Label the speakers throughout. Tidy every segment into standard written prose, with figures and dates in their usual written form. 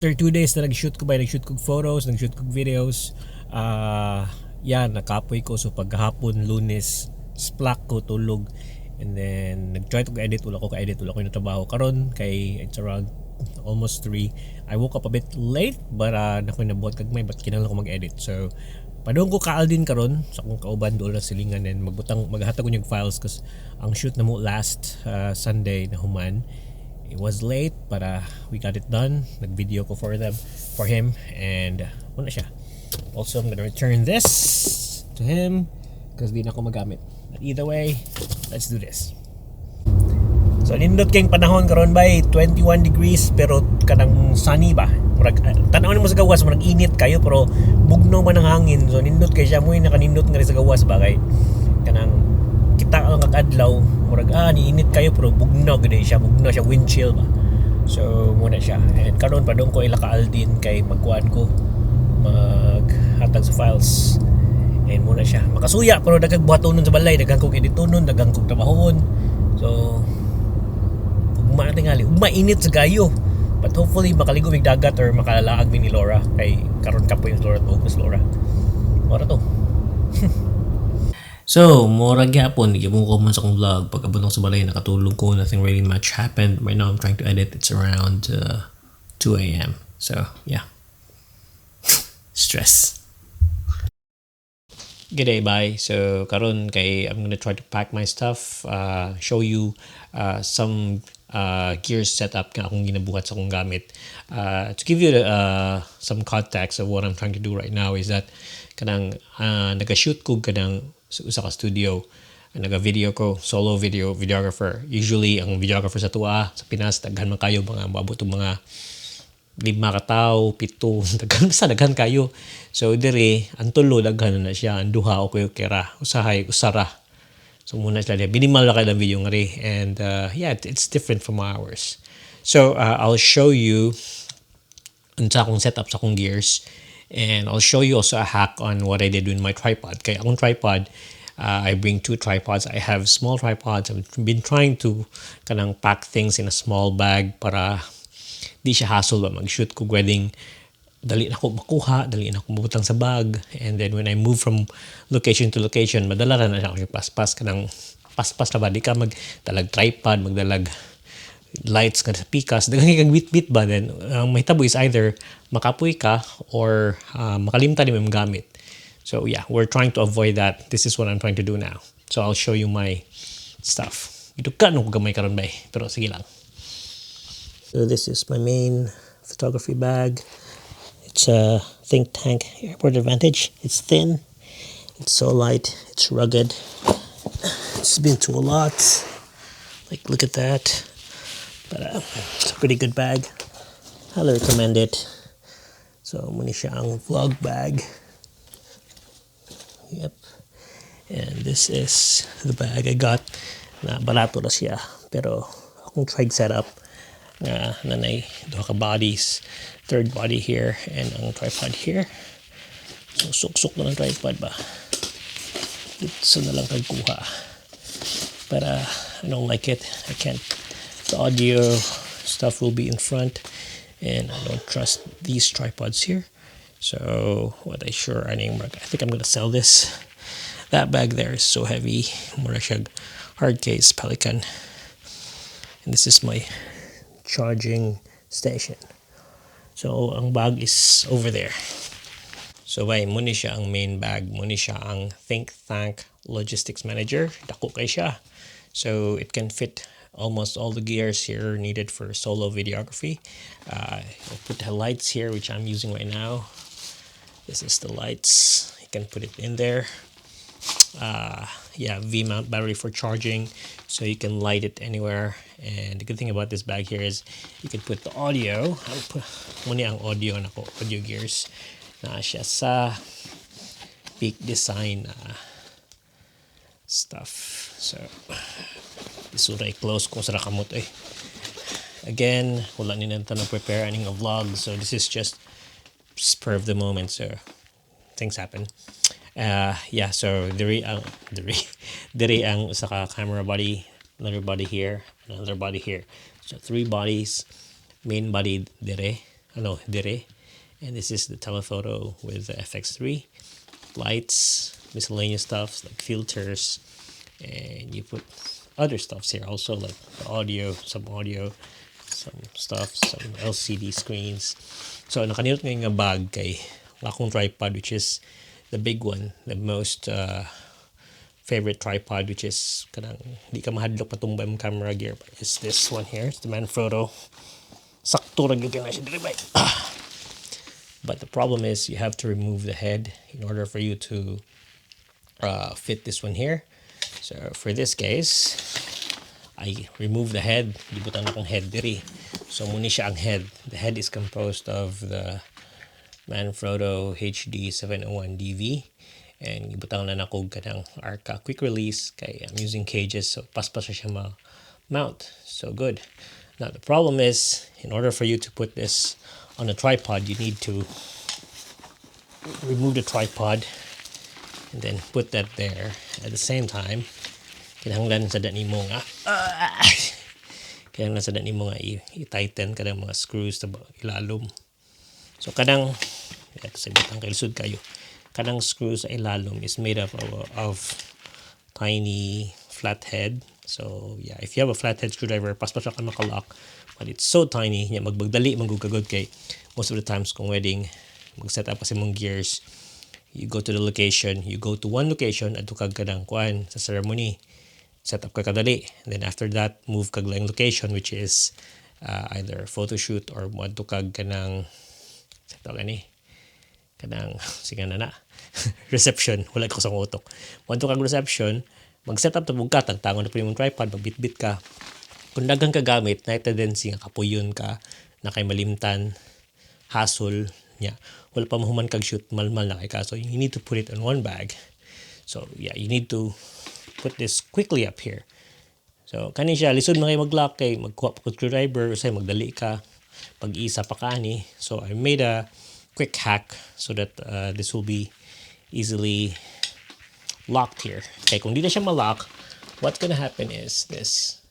Speaker 1: After 2 days na nag-shoot ko ba, nag-shoot kog photos, nag-shoot kog videos. Yeah, nakapoy ko. So paghapon, Lunes, splak ko tulog. And then, nag-try to edit, wala ko ka-edit, wala ko yung trabaho. Karon kay it's around almost 3. I woke up a bit late, but naa koy nabuhat gagmay, but kinahanglan ko mag-edit. So, padung ko ka Aldin karon sa akong kauban dool na silingan and magbutang, maghatag ko niyang files cause ang shoot namo last Sunday na human. It was late, but we got it done. Nag-video ko for them, for him, and mao na siya. Also, I'm gonna return this to him because di na ako magamit. But either way, let's do this. So nindot kayong panahon karon bay, 21 degrees pero kanang sunny ba. Murag tan-aw nimo sa gawas, murag init kayo pero bugnaw man ang hangin. So nindot kay siya mo, nakanindot nga rin sa gawas ba kay kanang kita ang adlaw, murag niinit kayo pero bugnaw gid siya, bugnaw siya, wind chill ba. So mao na siya. And karon padung ko ila ka Aldin kay magkuan ko, maghatag sa files. And mao na siya. Makasuya pero daghang buhatonon sa balay, daghang kog editonon, daghang kog trabahoon. So ugma na tingali. Ugma init sa gayo. But hopefully makaligo mig dagat or makalaag mi ni Laura kay karon kapoy yung Laura, tuog si Laura. Mao ra to. So, mura gyapon, gyapon ko man sa akong vlog. Pag abot sa balay, nakatulog ko, nothing really much happened. Right now, I'm trying to edit. It's around 2 a.m. So, yeah. Stress. G'day, bye. So, karon kay I'm gonna try to pack my stuff, show you some gear setup nga akong ginabuhat sa akong gamit. To give you some context of what I'm trying to do right now is that kanang naga-shoot ko kanang sa usa ka studio, naga-video ko, solo video videographer. Usually ang videographer sa atoa sa Pinas daghan man kayo, mga moabot og mga lima ka tawo, pito, daghan basta daghan kayo. So diri ang tulo daghan na siya, ang duha okay ra, usahay usa ra. So mao na sila diha. Minimal ra kaayo ang video ngari and yeah, it's different from ours. So I'll show you unsa akong setup sa akong gears and I'll show you also a hack on what I did with my tripod. Kay akong tripod, I bring two tripods. I have small tripods. I've been trying to kanang pack things in a small bag para di siya hassle ba mag-shoot ko wedding, dali na ko makuha, dali na ko mabutang sa bag, and then when I move from location to location, madala ra na siya ako paspas, kanang paspas na ba, di ka magdalag tripod, magdalag lights nga sa pikas, daghan kang bit-bit ba. Then ang mahitabo is either makapoy ka or makalimtan nimo imong gamit. So yeah, we're trying to avoid that. This is what I'm trying to do now. So I'll show you my stuff. Ito ka no gamay karon bay, pero sige lang. So this is my main photography bag. It's a Think Tank Airport Advantage. It's thin, it's so light, it's rugged. It's been through a lot. Like, look at that. But it's a pretty good bag. Highly recommend it. So, mao ni siya ang vlog bag. Yep. And this is the bag I got na barato na siya. Pero akong tried setup nga naay duha ka bodies, third body here and ang tripod here. So suksok na ng tripod ba. Ito na lang kagkuha. But I don't like it. I can't. The audio stuff will be in front and I don't trust these tripods here. So what I sure I think I'm gonna sell this. That bag there is so heavy. Mura siya hard case Pelican. And this is my charging station. So ang bag is over there. So bay, mao ni siya ang main bag. Mao ni siya ang Think Tank Logistics Manager. Dako kay siya. So it can fit almost all the gears here needed for solo videography. I'll put the lights here, which I'm using right now. This is the lights. You can put it in there. Yeah, V-mount battery for charging, so you can light it anywhere. And the good thing about this bag here is you can put the audio. I'll put mao ni ang audio nako, audio gears. Na siya sa Peak Design stuff. So, isura i-close kung sa kamot eh. Again, wala ni nanta na prepare aning a vlog, so this is just spur of the moment. So things happen. Yeah, so diri ang usa ka camera body, another body here, another body here. So three bodies, main body dire. ano dire. And this is the telephoto with the FX3 lights, miscellaneous stuff like filters, and you put other stuffs here also, like the audio, some audio, some stuff, some LCD screens. So nakanindot ngayon nga bag kay ang akong tripod, which is the big one, the most favorite tripod, which is kanang di ka mahadlok matumba imong camera gear, is this one here. It's the Manfrotto. Sakto ra gyud na siya diri bay. But the problem is you have to remove the head in order for you to fit this one here. So for this case, I remove the head. Gibutang nakong head diri. So mao ni siya ang head. The head is composed of the Manfrotto HD 701 DV and gibutang na nako kanang Arca quick release kay I'm using cages, so paspas siya ma mount. So good. Now the problem is, in order for you to put this on a tripod, you need to remove the tripod and then put that there. At the same time, kinahanglan sa nimo nga i-tighten kanang mga screws sa ilalom. So kanang sa butang kay lisod kayo. Kanang screw sa ilalom is made up of tiny flathead. So yeah, if you have a flathead screwdriver, paspas ka makalock. But it's so tiny, nya magbagdali man gud kagod kay most of the times kung wedding, mag-set up kasi mong gears, you go to the location, you go to one location, adto kag kanang kuan sa ceremony, set up ka kadali. And then after that, move kag laing location, which is either photo shoot or moadto kag kanang sa tawag ani kanang, sige na na, reception. Wala ko sa utok. Moadto kag reception, mag-set up tabog ka, tagtangon na po yung tripod, magbitbit ka. Kung daghan ka gamit, na tendency nga kapuyon ka na kay malimtan, hassle nya. Wala pa mahuman kag shoot, malmal na kay ka. So you need to put it in one bag. So yeah, you need to put this quickly up here. So kani siya lisod man kay mag-lock kay magkuha pa kag screwdriver, usay magdali ka pag-isa pa kani. So I made a quick hack so that this will be easily locked here. Kay kung di na siya ma-lock, what's gonna happen is this.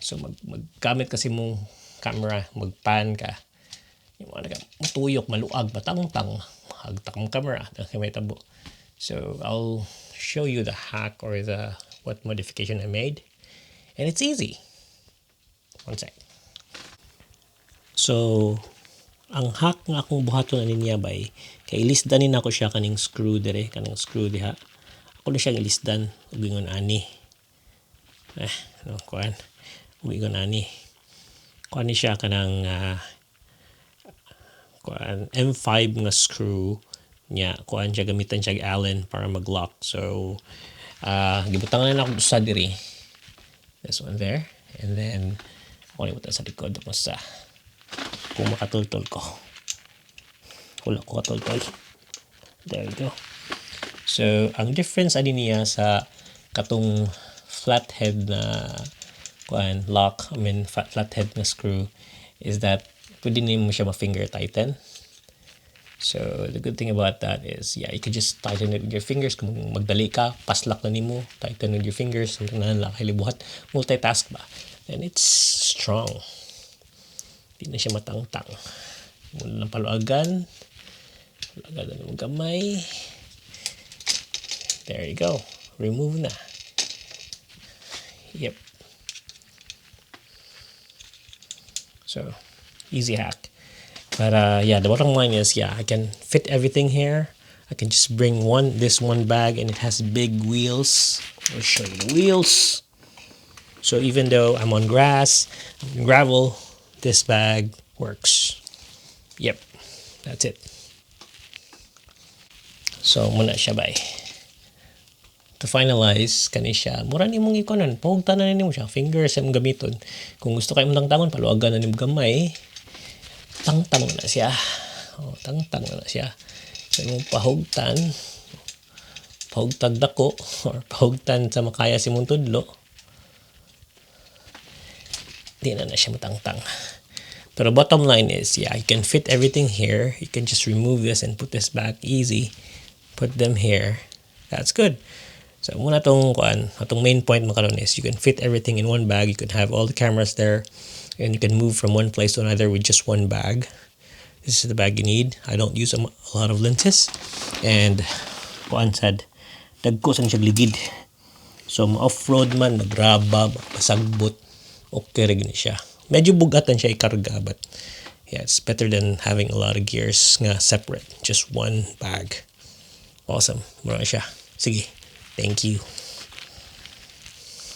Speaker 1: So maggamit kasi mong camera, magpan ka. Yung mga nag mutuyok, maluag, matangtang, hagtak mong camera, dahil may tabo. So I'll show you the hack or the what modification I made. And it's easy. One sec. So, ang hack nga akong buhaton ani niya bay, kay ilisdan ni nako siya kaning screw dire, kaning screw diha. Ako na siyang ilisdan ug ingon ani. Eh, no, kuan. Ug ingon ani. Kuan ni siya kanang kuan M5 nga screw nya, kuan siya, gamitan siya og Allen para mag-lock. So gibutangan na ako sa diri. This one there. And then ako ni sa likod ako sa kung makatultol ko. Wala ko katultol. There you go. So, ang difference ani niya sa katong flathead na kuan lock, I mean flathead na screw, is that pwede nimo siya ma-finger tighten. So, the good thing about that is, yeah, you can just tighten it with your fingers. Kung magdali ka, paslak na nimo, tighten with your fingers, something na lang kay libuhat. Multitask ba? And it's strong. Di na siya matangtang. Muna lang paluagan. Paluagan na mo gamay. There you go. Remove na. Yep. So, easy hack. But yeah, the bottom line is, yeah, I can fit everything here. I can just bring one this one bag and it has big wheels. I'll show you the wheels. So even though I'm on grass, I'm on gravel, this bag works. Yep, that's it. So mao na siya bay. To finalize, kani siya, mura nimong ikonon, pahugtan na nimo siya, fingers imong gamiton. Kung gusto kay mong tangtangon, paluagan na nimo gamay. Tangtang na siya. Oh, tangtang na siya. So imong pahugtan, pahugtag dako or pahugtan sa makaya si imong tudlo. Di na na siya matangtang. Pero bottom line is, yeah, you can fit everything here. You can just remove this and put this back easy. Put them here. That's good. So mao na tong kuan, atong main point mo karon is you can fit everything in one bag. You can have all the cameras there and you can move from one place to another with just one bag. This is the bag you need. I don't use a lot of lenses. And kuan sad, dagko sang siya ligid. So off-road man, magraba, masagbot, okay ra gyud siya. Medyo bugatan siya ikarga, but yeah, it's better than having a lot of gears nga separate. Just one bag. Awesome. Mura siya. Sige. Thank you.